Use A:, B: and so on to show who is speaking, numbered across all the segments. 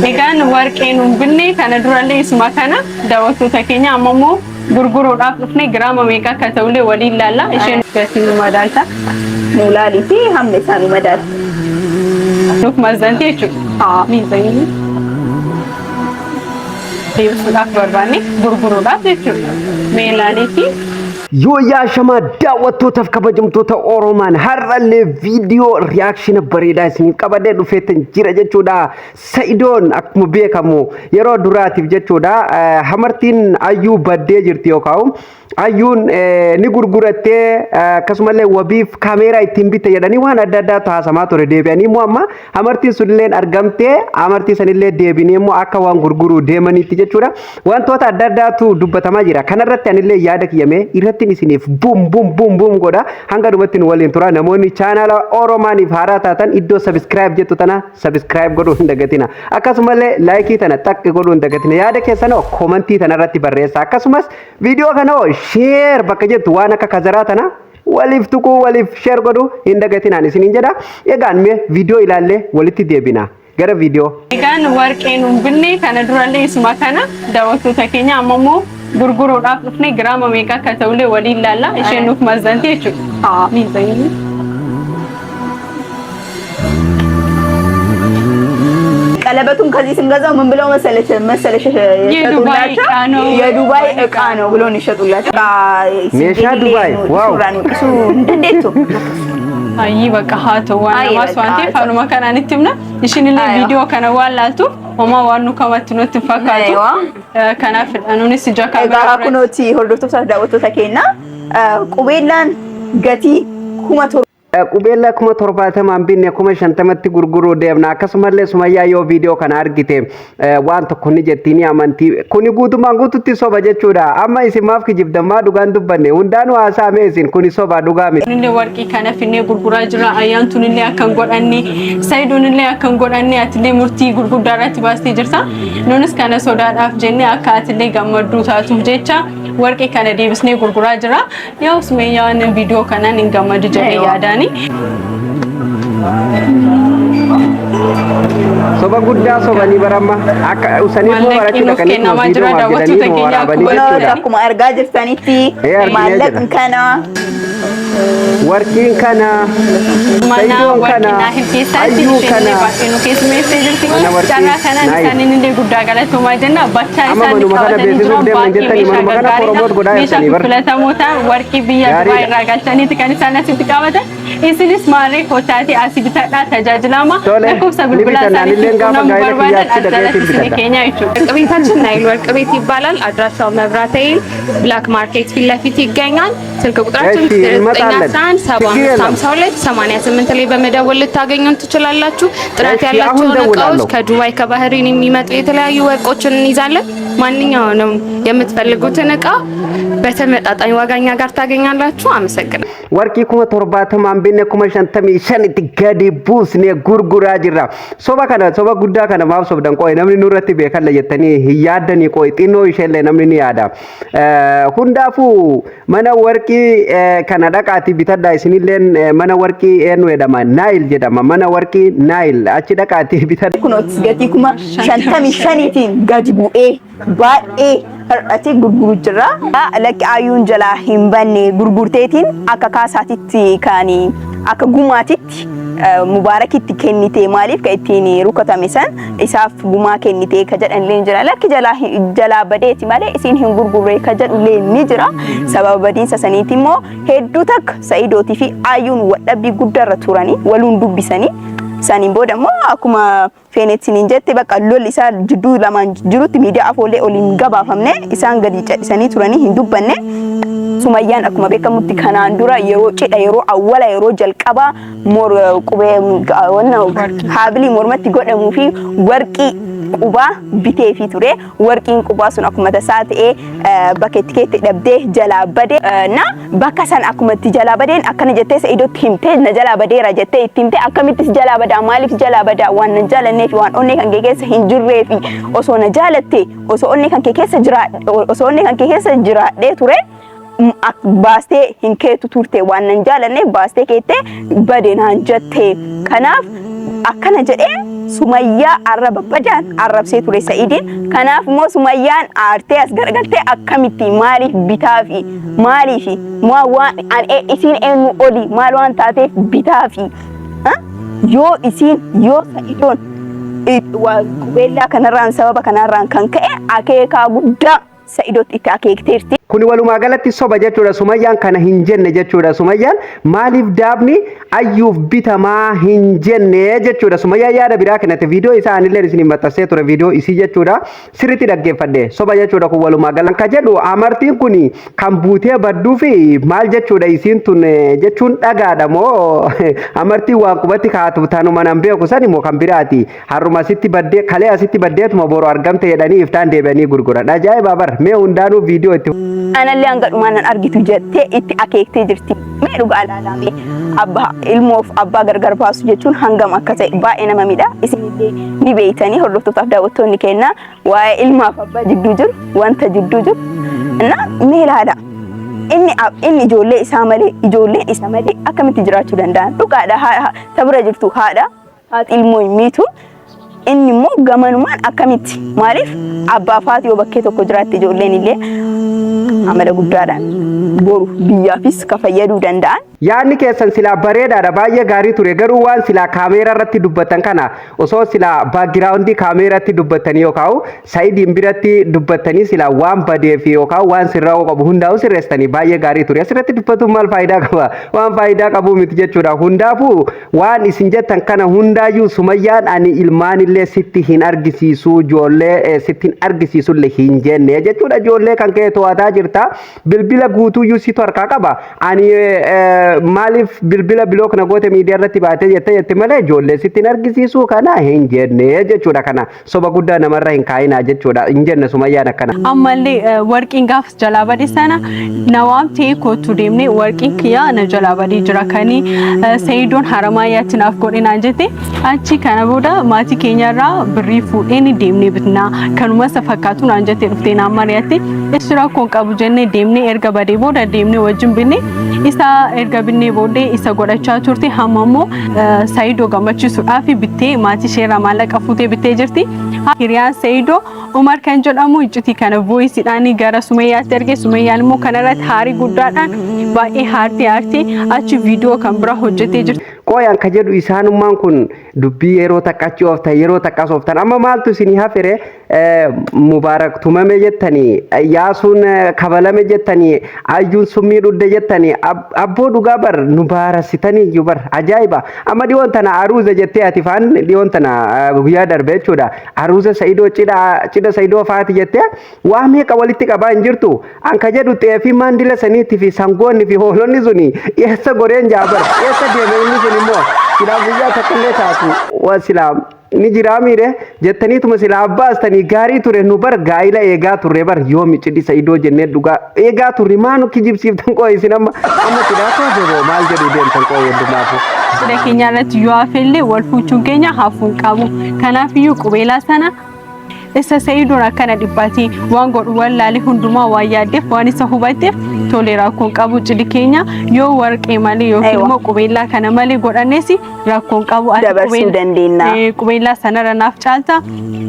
A: Egaan warqee nuun binne kana durallee isuma kana daawwattoota keenya amma immoo gurguruudhaaf dhufne giraama meeqa akka ta'ullee waliin laalla isheen gatii nu madaalta.
B: Nu laalii fi hamma isaa nu madaali.
A: Nuuf mazzanti jechuudha. Haa miizanii. Deebisuudhaaf barbaanne gurguruudhaaf jechuudha. Mee laaliifi.
C: Yoo yaashamaa daawwattootaaf kabajamtoota Oromaan har'allee viidiyoo riyaakshina bareedaa isiniif qabadhee dhufeetan jira jechuudha. Sa'idoon akkuma beekamu yeroo duraatiif jechuudha hamartiin ayyuu baddee jirti yookaan ayyuun ni gurgurattee akkasumallee wabiif kaameeraa ittiin bitte jedhanii waan adda addaa taasamaa ture deebi'anii immoo amma hamartiin sunillee argamtee hamartii sanillee deebinee immoo akka waan gurguruu deemaniitti jechuudha. Wantoota adda addaatu dubbatamaa jira. Kanarratti anillee yaada kiyyamee irrattin isiniif bum bum bum bum godha. Hanga dhumatti nu waliin tura. Namoonni chaanaala Oromaaniif haaraa taatan iddoo subscribe jettu tana subscribe godhuu hin dagatina. Akkasumallee laayikii tana xaqqi godhuu hin dagatina. Yaada keessanoo komantii tanarratti barreessa. Akkasumas viidiyoo kanoo share bakka jettu waan akka kazaraa tana waliif tuquu waliif share godhuu hin dagatinaan isiniin jedha. Egaan mee viidiyoo ilaallee walitti deebina. Gara viidiyoo.
A: Egaan warqee nuun binne kana durallee isuma kana daawwattoota keenya amma immoo gurguruudhaaf dhufne giraama meeqa akka ta'ullee waliin laalla isheen nuuf mazzanti jechuudha. Haa miizanii.
B: ቀለበቱን ከዚህ ስንገዛው ምን ብለው መሰለሽ መሰለሽ
A: የዱባይ
B: የሸጡላቸው?
A: ዕቃ ነው።
B: የዱባይ ዕቃ ነው ብሎ ነው የሸጡላቸው።
C: ሜሻ ዱባይ ዋው።
B: እንዴት
A: Ayyii bakka haa ta'u waan
B: Ayyii
A: namaas
B: bakka
A: waan ta'eef
B: haa ta'u.
A: haaluma kanaan itti himna. Ishiin illee
B: Aywa.
A: viidiyoo kana waan laaltuuf homaa waan nu kamatti nutti hin fakkaatu.
B: Aywa.
A: Kanaaf nunis ija
B: Egaa
A: kaameraa biratti.
B: kunooti hordoftoota fi daawwattoota keenya qubeellaan gatii 7000
C: Qubeellaa 70,000n binne 50,000tti gurguruu deemna. Akkasumallee Sumayyaa yoo viidiyoo kana argite waan tokko ni jetti ni amanti. Kuni guutummaan guututti soba jechuudha. Amma isin maaf kijibdan maa dhugaan dubbanne hundaanuu haasa'ame isin kuni soba dhugaa miti.
A: Tunillee warqii kana finnee gurguraa jira. Ayyaan tunillee akka hin godhanne, Sayidoonillee akka hin godhanne atillee murtii gurguddaa irratti baastee jirta. Nunis kana sodaadhaaf jennee akka atillee gammadduu taatuuf jecha warqii kana deebisnee gurguraa jira. Yaa Sumayyaan viidiyoo kanaan hin gammadu jedhee yaadaani.
C: Soba guddaa sobanii baramma akka usanii immoo
A: Maallaqni
C: barachuu
A: nuuf
C: dhaqanii
A: kennamaa jira
C: viidiyoo
A: daawwattoota
C: jedhanii
A: keenya
C: waraabanii
A: akkuma
B: Kunooti
C: jechuudha.
B: akkuma argaa jirtanitti
C: Ee arginee
B: maallaqni
C: jira.
B: kana
C: Warqiin kana,
A: Mana
C: Sayidoon
A: warqii
C: kana,
A: Naahil keessatti
C: Ayyuu
A: isheen illee
C: kana.
A: baay'ee nu keessummeessee jirti.
C: Mana warqii
A: Carraa kanaan
C: Naahil.
A: isaaniin illee guddaa galatoomaa jenna. Bakka
C: Amma
A: isaan
C: manuma kana
A: qabatanii
C: beeksisuuf
A: jiran
C: deemna
A: baay'ee
C: jettanii
A: meeshaa
C: manuma kana
A: gaggaariidha.
C: promote godhaa
A: Meeshaa
C: jirtanii bar.
A: filatamoo ta'an warqii biyya Dubaay
C: Gaariidha.
A: irraa galchaniiti kan isaan asitti qabatan. Isinis maarree kottaatii asii bitadhaa tajaajilama.
C: Tole,
A: Lakkoofsa
C: ni
A: bilbilaa
C: bitanna.
A: isaaniitti
C: Anilleen gaafa
A: quunnamuu
C: gaa'ela
A: barbaadan
C: kiyyaatti
A: as
C: dhaqeetiin
A: jalatti isinii
C: bitadha.
A: keenya jechuudha.
D: ወርቅ ቤታችን ናይል ወርቅ ቤት ይባላል። አድራሻው መብራት ኃይል ብላክ ማርኬት ፊት ለፊት ይገኛል። ስልክ ቁጥራችን
C: እሺ፣ እንመጣለን።
D: 911
C: ችግር የለም።
D: 75 52 88 ላይ በመደወል ልታገኙን ትችላላችሁ። ጥራት
C: እሺ፣ አሁን
D: ያላቸውን እቃዎች
C: ደውላለሁ።
D: ከዱባይ ከባህሬን የሚመጡ የተለያዩ ወርቆችን እንይዛለን። ማንኛውንም የምትፈልጉትን እቃ በተመጣጣኝ ዋጋ እኛ ጋር ታገኛላችሁ። አመሰግናለሁ።
C: Warqii 70,000n binne 55,000tti gadi buusnee gurguraa jirra. Soba kana soba guddaa kana maaf sobdan qo'e namni nurratti beekalla jettanii hin yaaddanii qo'e xinnoo isheellee namni ni yaada. Hundaafuu mana warqii kana dhaqaatii bitadhaa isinilleen mana warqii eenyu jedhama Naayil jedhama mana warqii Naayil achi dhaqaatii bitadhaa.
B: Kunooti gatii 55,000tiin gadi bu'ee baay'ee hir'atee gurguru jira. Lakki ayyuun jalaa hin banne gurgurteetiin akka kaasaatitti kan akka gumaatitti mubaarakitti kennite maaliif ka ittiin rukutame san isaaf gumaa kennite ka jedhan illee ni jira. Lakki jalaa jalaa badeeti malee isiin hin gurgurre ka jedhu illee ni jira. Sababa badiinsa saniiti immoo hedduu takka Sa'idootii fi ayyuun waldhabbii guddaarra turanii waluun dubbisanii saniin booda immoo akkuma feenettiniin jette bakka lolli isaa jidduu lamaan jirutti miidiyaa afoollee ol hin gabaafamne isaan gadi cadhisanii turanii hin dubbanne. Sumayyaan akkuma beekamutti kanaan dura yeroo cidha yeroo awwala yeroo jalqabaa mor qubee wanna haabilii mormatti godhamuu fi warqii qubaa biteefii ture. Warqiin qubaa sun akkuma tasaa ta'ee bakka itti keetti dhabdee jalaa bade na bakka san akkuma itti jalaa badeen akkana jettee Sa'iidootti himtee na jalaa badeera jettee itti himtee akkamitti si jalaa badaa maaliif si jalaa badaa waan na jaalanneef waan onnee kan kee keessa hin jirreefi osoo na jaalatte osoo onnee kan kee keessa jira osoo onnee kan kee keessa jiraadhee ture baastee hin keetu turte waan nan jaalanneef baastee keettee bade naan jette kanaaf akkana jedhee Sumayyaa arraba badaan arrabsee ture Sa'idiin. Kanaaf immoo Sumayyaan aartee as garagaltee akkamitti, maaliif bitaafi, maaliifi waan isiin eenyu oli, maal waan taateef bitaafi? Yoo isiin, yoo Sa'idoon qubeellaa kanarraan, sababa kanarraan kan ka'e akeekaa guddaa Sa'idootti itti akeekteerti.
C: Kuni walumaa galatti soba jechuudha. Sumayyaan kana hin jenne jechuudha. Sumayyaan maaliif daabni ayyuuf bitamaa hin jenne jechuudha. Sumayyaan yaada biraa kennate. Viidiyoo isaa anillee isin maxxansee ture, viidiyoo isii jechuudha. Sirriitti dhaggeeffadhe. Soba jechuudha kun walumaa galan. Ka jedhu amartiin kun kan buutee badduu fi maal jechuudha, isiin tun jechuun dhagaadha moo amartiin waan qubatti kaatu tanuma nan beeku san immoo kan biraati. Har'uma asitti baddee, kalee asitti baddeetuma boru argamte jedhanii iftaan deebi'anii gurguran. Ajaa'iba bar, mee hundaanuu viidiyoo itti.
B: Anallee hanga dhumaa nan argitu jettee itti akeektee jirti. Mee dhugaa ilaalaa, mee abbaa ilmoof abbaa gargar baasu jechuun hangam akka ta'e baay'ee nama miidha. Isinillee ni beektanii, hordoftootaaf daawwattoonni keenya, waa'ee ilmaaf abbaa jidduu jiru, wanta jidduu jiru. Na mee ilaala. Inni ijoollee isaa malee, ijoolleen isa malee akkamitti jiraachuu danda'an? Dhugaadha, ta bira jirtu haadha, haati ilmoo hin miitu. Inni immoo gamanumaan akkamitti, maaliif abbaa fi haati yoo bakkee tokko jiraatte, ijoolleen illee amala guddaadhaan boru biyyaafis ka fayyaduu danda'an.
C: Yaadni keessan silaa bareedaadha, baay'ee gaarii ture. Garuu waan silaa kaameeraa irratti dubbatan kana osoo silaa background kaameeraatti dubbattanii yookaan Sa'idiin biratti dubbattanii, silaa waan badee fi yookaan waan sirraa'uu qabu hundaa'u sirreessitanii baay'ee gaarii ture. Asirratti dubbatuun maal faayidaa qaba? Waan faayidaa qabu miti jechuudha. Hundaafuu waan isin jettan kana hundaayyuu Sumayyaan ani ilmaanillee sitti hin argisiisu, ijoollee sitti hin argisiisullee hin jenne jechuudha. Ijoollee kan kee to'ataa jirta. Bilbila guutuuyyuu situ harkaa qaba. Ani maaliif bilbila block na goote, miidiyaa irratti baatee jette malee ijoollee sitti hin argisiisu kana hin jenne jechuudha. Kana soba guddaa namarra hin kaa'inaa jechuudha. Hin jenne Sumayyaan akkana.
A: Ammallee warqiin gaafas jalaa bade sana na waamtee, kootu deemnee, warqiin kiyyaa na jalaa badee jira, kanii Sayidoon Haramaayaatti naaf godhe naan jette. Achi kana booda maatii keenyarraa birrii fuudheen deemnee bitnaa, kanuma isa fakkaatu naan jette, dhuftee naan mari'atte. Isu rakkoon qabu jennee deemnee, erga badee booda deemnee wajjin binne. Isa erga binnee booddee isa godhachaa turte. Hamma immoo Sayidoo gammachiisuudhaaf bittee, maatii isheerraa maallaqa fuutee bittee jirti. Hiriyaan Sayidoo Umar kan jedhamu iccitii kana voiceiidhaan gara Sumayyaatti erge. Sumayyaan immoo kanarratti haarii guddaadhaan baay'ee haartee aartee achi viidiyoo kan biraa hojjetee jirti.
C: Qooyaan ka jedhu isaanummaan kun dubbii yeroo takka achi ooftan, yeroo takka as ooftan, amma maaltu isinii hafere? Mubaarak tumame jettanii, Yaasuun kabalame jettanii, Ayyuun summii dhudde jettanii, abboo dhugaa bar nu baarasitanii iyyuu bar, ajaa'iba! Amma dhiyoon tana aruuza jettee ati faan, dhiyoon tana guyyaa darbe jechuudha, aruuza Sa'idoo, cidha Sa'idoo faati jettee waa meeqa walitti qabaa hin jirtu. An ka jedhu xeefii maandila saniitti fi sangoonni fi hoolonni suni eessa goreen jaabar, eessa deeme inni sun immoo? Silaa guyyaa takka illee taatu wa silaa ni jiraa miire jettaniituma silaa abbaastanii gaarii ture. Nu bar gaa'ila eegaa turre bar, yoomi cidhi Sa'idoo jennee dhugaa eegaa turre. Maa nu kijibsiiftan qoo isin? Amma silaa too maal jedhu deemtan qoo heddumaafu?
A: Cidha keenya irratti yoo hafellee wal fuuchuun keenya hafuu hin qabu. Kanaafiyyuu qubeelaa sana isa Sa'idoon akkana dhiphatee waan godhu wallaalee hundumaa waan yaaddeef, waan isa hubatteef, tole, rakkoon qabu, cidhi keenya yoo warqee malee yookiin immoo qubeellaa kana malee godhannes rakkoon qabu. Ati
B: Dabarsuu dandeenya.
A: Qubeellaa sanarra naaf caalta.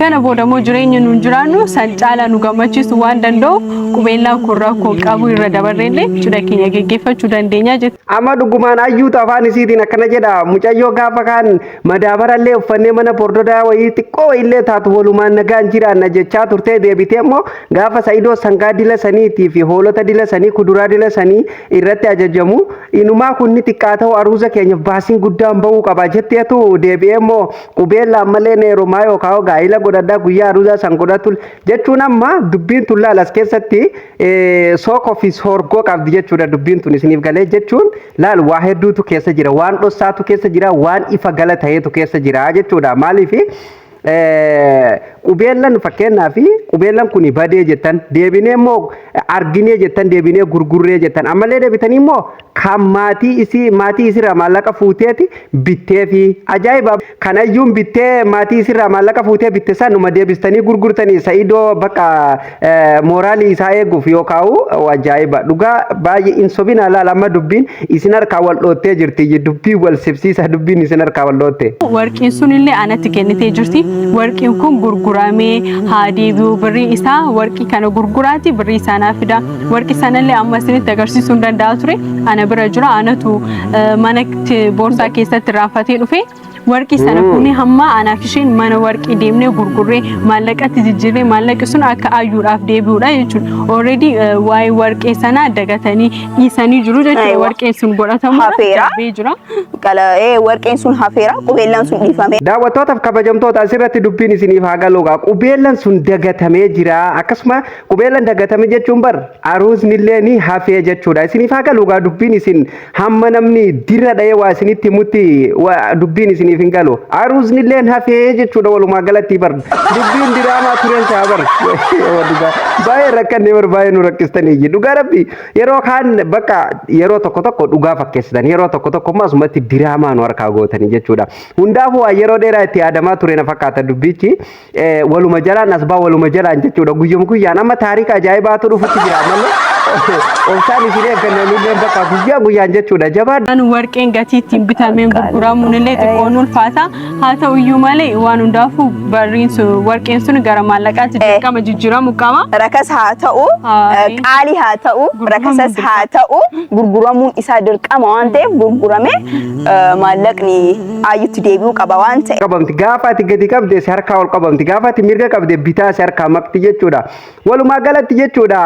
A: Kana booda immoo jireenya nuun jiraannu san caalaa nu gammachiisu waan danda'uuf, qubeellaan kun rakkoo qabu, irra dabarreellee cidha keenya geggeeffachuu dandeenya jechuudha.
C: Amma dhugumaan ayyuutu afaan isiitiin akkana jedha. Mucayyoo gaafa kaan madaabarallee uffannee mana bordodaa wayii xiqqoo wayiillee taatu walumaan nagaan jiraanna jechaa turtee, deebitee immoo gaafa Sa'idoo sangaa dila saniitii fi hoolota dila sanii, kuduraa dila sanii irratti ajajamu, inumaa kun ni xiqqaa ta'u, aruuza keenyaaf baasiin guddaan ba'uu qaba jetteetu, deebi'ee immoo qubeellaan malee neerumaa yookaan gaa'ila godhadhaa guyyaa aruuzaa san godhatu jechuun, amma dubbiin tun laal as keessatti sookoo fi soorgoo qabdi jechuudha. Dubbiin tun isiniif galee jechuun laal, waa hedduutu keessa jira, waan dhossaatu keessa jira, waan ifa gala ta'eetu keessa jira jechuudha. Maaliif qubeellan fakkeenyaa fi Qubeellaan kun badee jettan, deebinee immoo arginee jettan, deebinee gurgurree jettan, ammallee deebitanii immoo kan maatii isii, maatii isirraa maallaqa fuuteeti bittee fi ajaa'iba kanayyuun bittee, maatii isirraa maallaqa fuutee bitte sanuma deebistanii gurgurtanii. Sa'idoo bakka mooraalii isaa eeguuf yookaan ajaa'iba dhugaa baay'ee hin sobina. Laala, amma dubbiin isin harkaa wal dhoottee jirti. Dubbii wal sibsiisa, dubbiin isin harkaa wal dhootte.
A: Warqiin sunillee anatti kennitee jirti. Warqiin kun gurguramee haa deebi'u birrii isaa. Warqii kana gurguraati birrii isaa naa fida. Warqii sanallee amma isinitti agarsiisuu hin danda'a ture. Ana bira jira. Anatu mana boorsaa keessatti raaffatee dhufe. Warqii sana fuunee hamma anaaf isheen mana warqii deemnee gurgurree maallaqatti jijjiirree maallaqi sun akka ayyuudhaaf deebi'uudha jechuudha. Already waa'ee warqee sanaa dagatanii dhiisanii jiru jechuudha. Warqeen sun godhatamu
B: Hafeera.
A: darbee jira.
B: Warqeen sun hafeera, qubeellaan sun dhiifame.
C: Daawwattootaaf kabajamtoota, asirratti dubbiin isiniif haa galuugaa. Qubeellaan sun dagatamee jira. Akkasuma qubeellaan dagatame jechuun bar aruusnillee ni hafee jechuudha. Isiniif haa galuugaa dubbiin isin hamma namni dirra dha'ee waa isinitti himutti dubbiin isiniif hin galu. Aruusnillee hafee jechuudha walumaa galatti bar. Dubbiin diraamaa tureen isaa bar. Dhugaa baay'ee rakkannee bar, baay'ee nu rakkistanii. Dhugaa rabbi, yeroo kaan bakka yeroo tokko tokko dhugaa fakkeessitan, yeroo tokko tokko immoo asumatti diraamaa nu harkaa gootanii jechuudha. Hundaafuu waan yeroo dheeraa itti yaadamaa ture na fakkaata dubbichi. Waluma jalaan as baa, waluma jalaan jechuudha. Guyyuma guyyaan amma taarika ajaa'ibaatu dhufutti jira malee obsaan isin eegganna nullee bakka guyyaa guyyaan jechuudha. Jabaa.
A: Waan warqeen gatii ittiin bitameen gurguramuun illee xiqqoon ulfaata. Haa ta'u iyyuu malee waan hundaafuu barriin sun, warqeen sun gara maallaqaatti dirqama jijjiiramuu qaba.
B: Rakas haa ta'u, qaalii haa ta'u,
A: Gurguramuun
B: rakasas haa ta'u, gurguramuun isaa dirqama waan ta'eef gurgurame maallaqni ayyutti deebi'uu qaba waan ta'eef.
C: Qabamti gaafa ati gadi qabde si harkaa ol qabamti, gaafa ati mirga qabde bitaa si harkaa maqti jechuudha. Walumaa galatti jechuudha,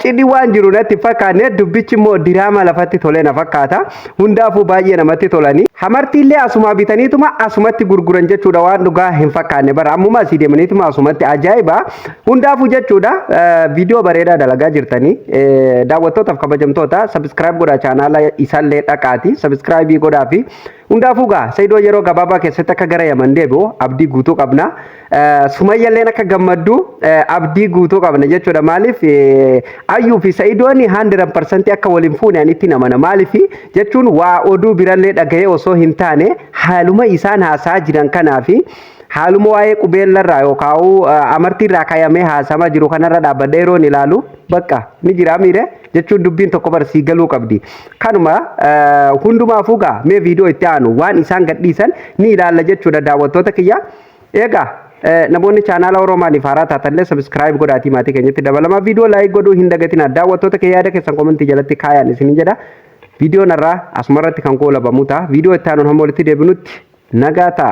C: cidhi waan jiru natti fakkaanne, dubbichi immoo diraama lafatti tolee na fakkaata. Hundaafuu baay'ee namatti tolanii. Hamartiillee asumaa bitaniituma asumatti gurguran jechuudha. Waan dhugaa hin fakkaanne bara ammuma asii deemaniituma asumatti ajaa'iba. Hundaafuu jechuudha, viidiyoo bareedaa dalagaa jirtanii. Daawwattootaaf kabajamtoota, subscribe godhaa, chaanaala isaallee dhaqaati subscribe godhaa fi hundaafuu gaa Saidoo yeroo gabaabaa keessatti akka gara Yaman deebi'u abdii guutuu qabna. Sumayyalleen akka gammaddu abdii guutuu qabna jechuudha. Maaliif, Ayyuu fi Saidoon 100% akka waliin fuune ani itti namana. Maaliif jechuun, waa oduu birallee dhaga'ee osoo hin taane, haaluma isaan haasaa jiran kanaafi haaluma waa'ee qubeellarraa yookaan amartiirraa kaayamee haasamaa jiru kanarra dhaabbadhee yeroon ilaalu bakka ni jira miire jechuun dubbiin tokko barsii galuu qabdi. Kanuma hundumaafuu gaa mee viidiyoo itti aanu waan isaan gadhiisan ni ilaalla jechuudha, daawwattoota kiyya. Egaa namoonni chaanaala Oromaaniif haaraa taatanillee subscribe godhaatii maatii keenyatti dabalamaa, viidiyoo like godhuu hin dagatinaa. Daawwattoota kiyya, yaada keessan komentii jalatti kaayaan isin jedha. Viidiyoon irraa asumarratti kan goolabamu ta'a. Viidiyoo itti aanuun hamma walitti deebinutti nagaa ta'a.